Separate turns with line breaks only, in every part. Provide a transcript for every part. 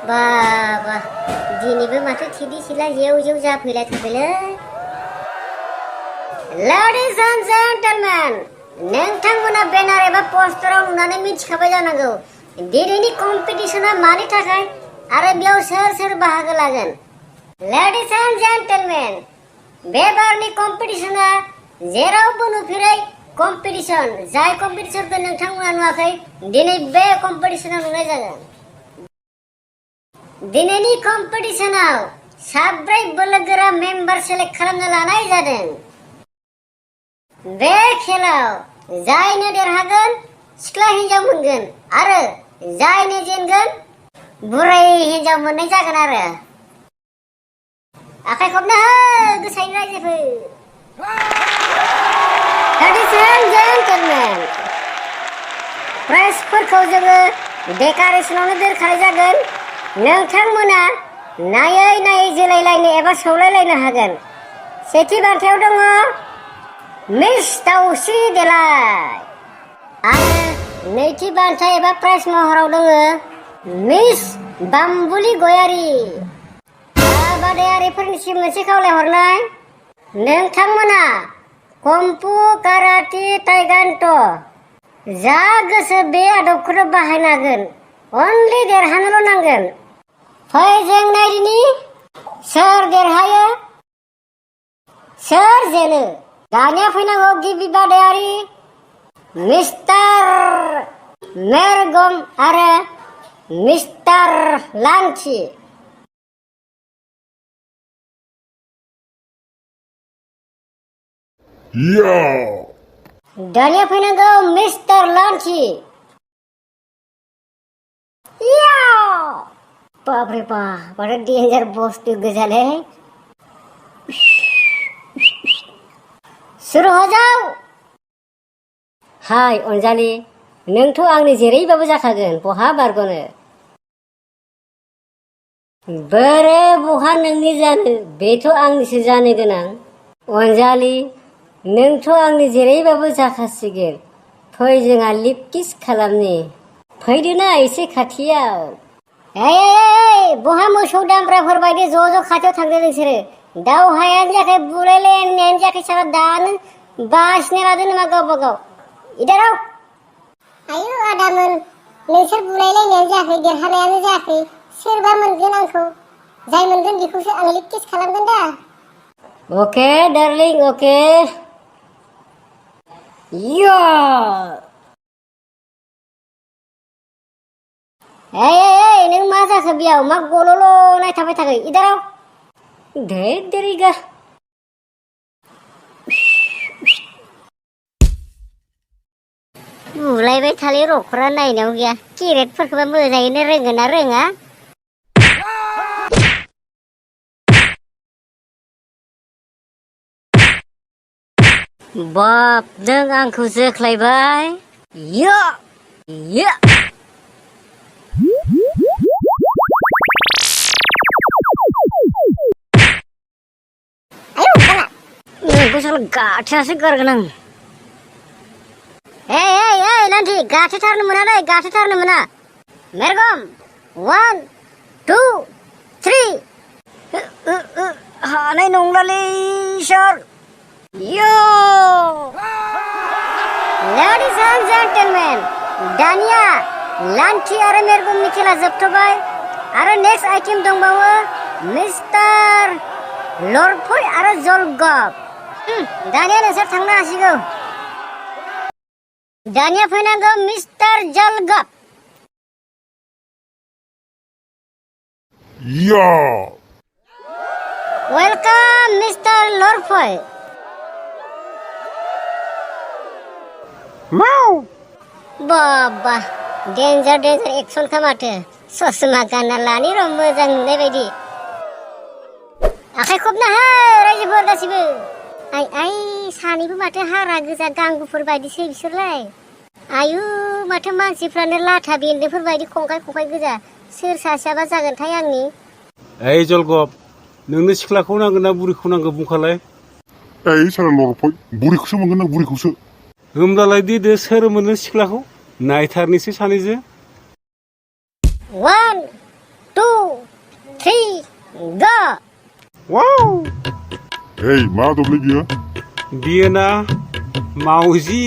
बाबा दिनैबो माथो थिदि सिला जेव जेव जाफैलाय थाबायलै Ladies and gentlemen, नोंथांमोना बेनार एबा पोस्टाराव नुनानै मिथिखाबाय जानांगौ दिनैनि कम्पिटिशना मानि थाखाय आरो बेयाव सोर बाहागो लागोन Ladies and gentlemen, बे बारनि कम्पिटिशना जेरावबो नुफेरै कम्पिटिशन जाय कम्पिटिशनखौ नोंथांमोना नुवाखै दिनै बे कम्पिटिशनाव नुनाय जागोन दिनैनि कम्पिटिशनाव साब्रै बोलोगोरा मेम्बार सेलेक्ट खालामना लानाय जादों बे खेलाव जायनो देरहागोन सिख्ला हिन्जाव मोनगोन आरो जायनो जेनगोन बुरै हिन्जाव मोननाय जागोन आरो आखाइ खबना हो गोसायै रायजोफोर Ladies and gentlemen, प्राइजफोरखौ जोङो डेकारेसनावनो दोनखानाय जागोन नोंथांमोना नायै जोलायलायनो एबा सौलायलायनो हागोन सेथि बान्थायाव दङ मिस दाउस्रि देलाय आरो नैथि बान्था एबा प्राइज महराव दङ मिस बाम्बुलि गयारि बादायारिफोरनिसिम मोनसे खावलायहरनाय नोंथांमोना कम्फु काराटे ताइगान्ट' जा गोसो बे आदबखौनो बाहायनो हागोन अनलि देरहानोल' नांगोन फै जों नायदिनि सोर देरहायो सोर जेनो दानिया फैनांगौ गिबि बादायारि मिस्टार मेरगम आरो मिस्टार लांथि दानिया फैनांगौ मिस्टार लांथि बापरे बाप माथो डेन्जार बुस्थु गोजालै सुरु हो जाओ हाय अनजालि नोंथ' आंनि जेरैबाबो जाखागोन बहा बारग'नो बोरे बहा नोंनि जानो बेथ' आंनिसो जानो गोनां अनजालि नोंथ' आंनि जेरैबाबो जाखासिगोन फै जोंहा लिप किस खालामनि फैदोना एसे खाथियाव बहा मोसौ दामब्राफोर बायदि ज' खाथियाव थांदो नोंसोरो दावहायानो जायाखै बुलायलायनायानो जायाखै साला दानो बासिना लादो नामा गावबा गाव इदाराव आयु आदामोन नोंसोर बुलायलायनायानो जायाखै देरहानायानो जायाखै सोरबा मोनगोन आंखौ जाय मोनगोन बेखौसो आं लिप किस खालामगोन दा अके डार्लिं अके नों मा जाखो बेयाव मा गल'ल' नायथाबाय थाखो इदाराव धैत देरिगा बुलायबाय थाले र'खरा नायनायाव गैया केरेटफोरखौबा मोजाङैनो रोंगोन ना रोङा बाप नों आंखौ जोख्लायबाय नोंखौ साला गाथायासो गारगोन आं लान्थि गाथेथारनो मोनालै गाथेथारनो मोना मेरगम 1 2 3 हानाय नंलालै सार Ladies and gentlemen, दानिया लान्थि आरो मेरगमनि खेला जोबथ'बाय आरो नेक्स्ट आइटेम दंबावो मिस्टार लरफय आरो जलगब दानिया नोंसोर थांनो हासिगौ दानिया फैनांगौ मिस्टार जलगब वेलकाम मिस्टार लरफय बाबा डेन्जार एक्सन खा माथो ससमा गानना लानि र' मोजां नुनाय बायदि आखाइ खबना हो रायजोफोर गासिबो आइ सानैबो माथो हारा गोजा गांगुफोर बायदिसो बिसोरलाय आयु माथो मानसिफ्रानो लाथा बेन्दोंफोर बायदि खंखाय गोजा सोर सासेयाबा जागोनथाय आंनि
ओइ जलगब नोंनो सिख्लाखौ नांगोन ना बुरिखौ नांगौ बुंखालाय
साला लरफय बुरिखौसो मोनगोन ना बुरिखौसो
होमब्लालाय दिदो सोर मोनो सिख्लाखौ नायथारनोसै सानैजों
1 2, 3, go!
Wow!
Hei, मा दबलै बियो?
बियो ना मावजि।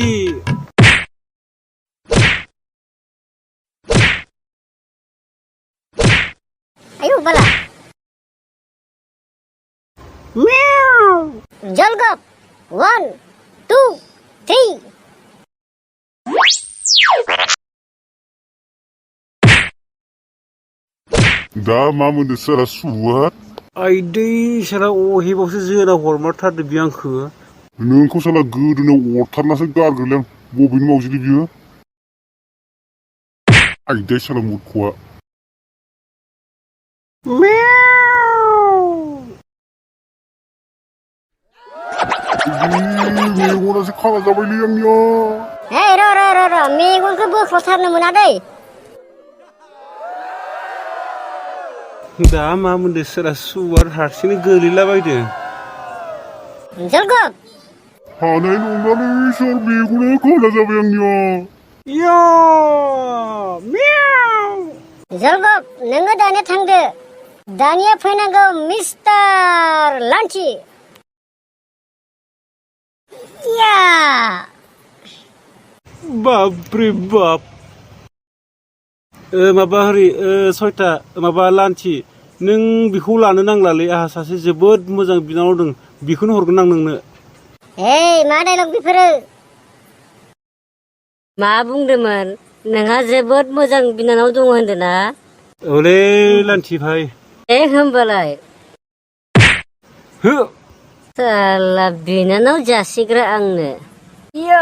आयु बाला।
Meow!
जलगप 1, 2, 3.
दा मा मोनदो सारा सुवा?
आइदै साला अहेबावसो जोना हरमारथारदो बियो आंखो।
नोंखौ साला गोदोनायाव अरथारनासो गारगोनलै आं। बबेनि मावजिलै बियो? आइदै साला मुदख'आ।
Meow!
मेगनासो खाना जाबायलै आंनिया।
Hei, र' मेगनखौ बोख्ल'थारनो मोना दै।
दा मा मोनदो साला सुवार हारसिंनो गोलैलाबायदो।
जलगप
हानाय नंलालै सार मेगना खाना जाबाय आंनिया।
Yo! Meow!
जलगप नोङो दानिया थांदो। दानिया फैनांगौ मिस्टार लान्चि। या!
बापरे बाप। माबा हरि सयथा माबा लान्थि नों बेखौ लानो नांलालै आंहा सासे जोबोद मोजां बिनानाव दं बेखौनो हरगोन आं नोंनो।
हेइ मा डायलग बेफोरो?
मा बुंदोंमोन? नोंहा जोबोद मोजां बिनानाव दङ होनदोंना?
औलै लान्थि भाइ।
होमबालाय
हो
साला बिनानाव जासिग्रा आंनो। या!